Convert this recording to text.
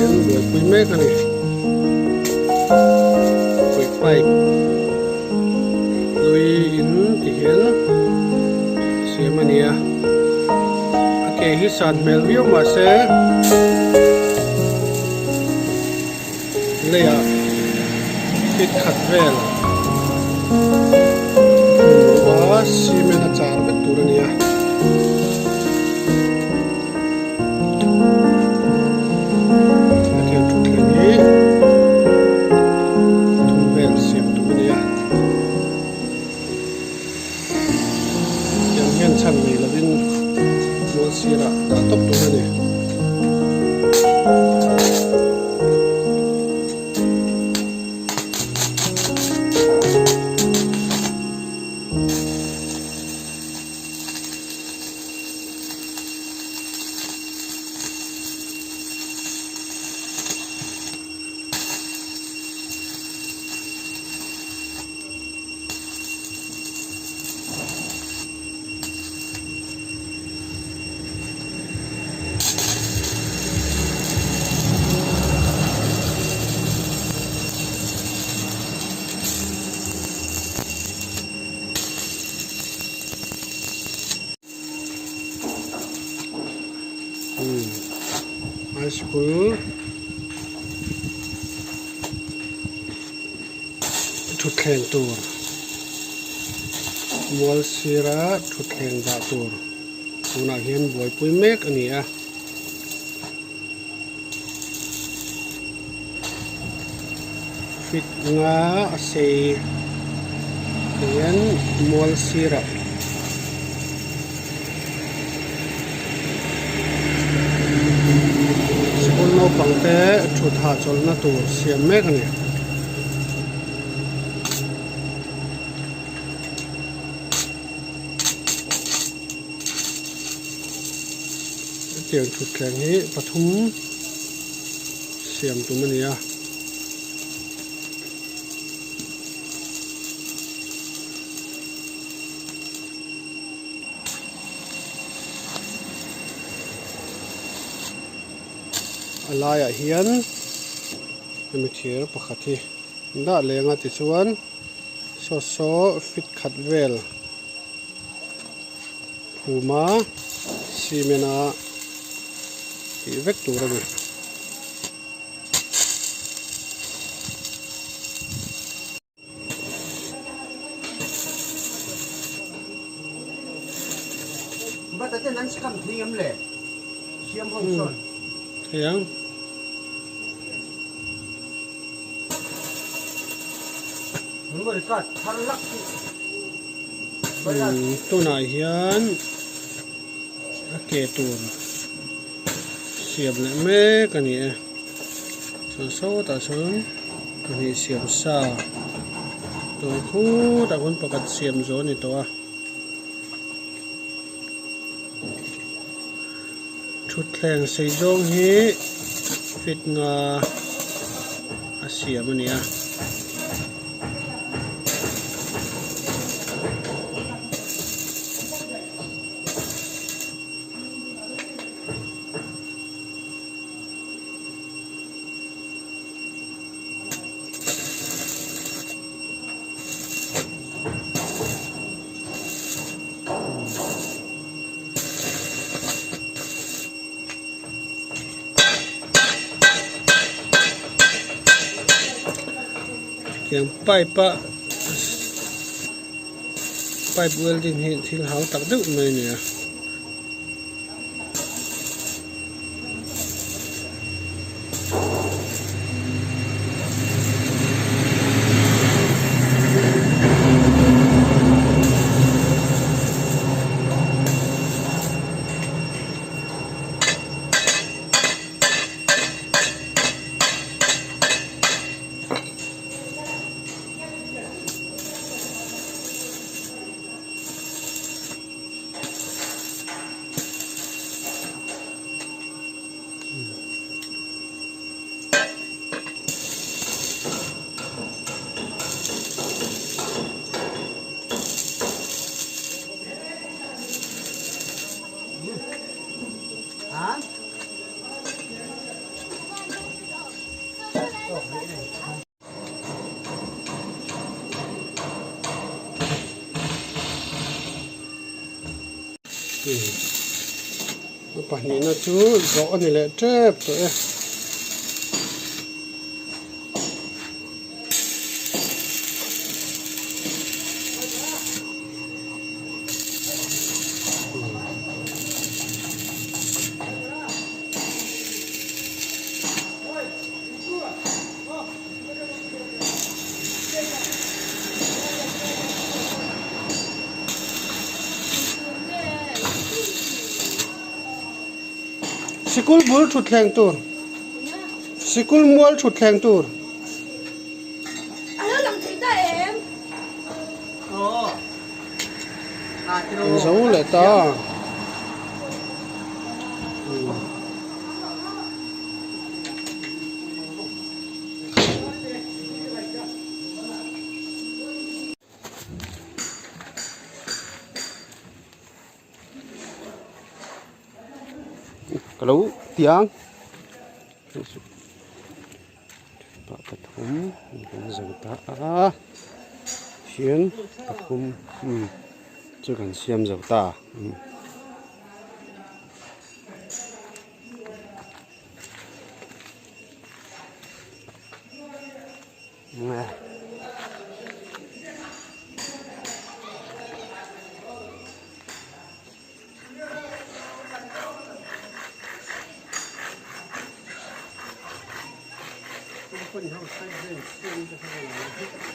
hian buaipui mek a ni. Pui pipe hlui in ti hian siam a ni a, a ke hi san hmel viau mahse leiah feet khat vel hmuh a cement a char vek tur a ni a. Hetiang thutthleng hi thum vel siam tum a ni a tiang hian chhan nei lovin mual sirah dah tawp tur a ni. High school thutthleng tur mual sira thutthleng dah tur tunah hian buaipui mek a ni a. Fit nga a sei hian mual sirah sikul naupang te thut hahchawlhna tur siam mek a ni. Hetiang thutthleng hi pathum siam tum a ni a. A laiah hian hemi thir pakhat hi dah leng a tichuan saw saw fit khat vel. Phuma cement a tih vek tur a ni. Thei ang. Tunah hian a ke tur siam leh mek a ni e chuan sawtah sawn pahnih siam sa tawh khutah khawn pakhat siam zawh a ni tawh a thutthleng sei zawng hi feet nga a siam a ni a. Tiang pipe a pipe welding hi thil hau tak deuh mai a ni a. A pahnihna chu zawh a ni leh tep tawh e. Sikul bul thutthleng tur sikul mual thutthleng tur. An zo leh ta. Ka lo tiang pah pathum kan zo ta a hian pathum chu kan siam zo ta.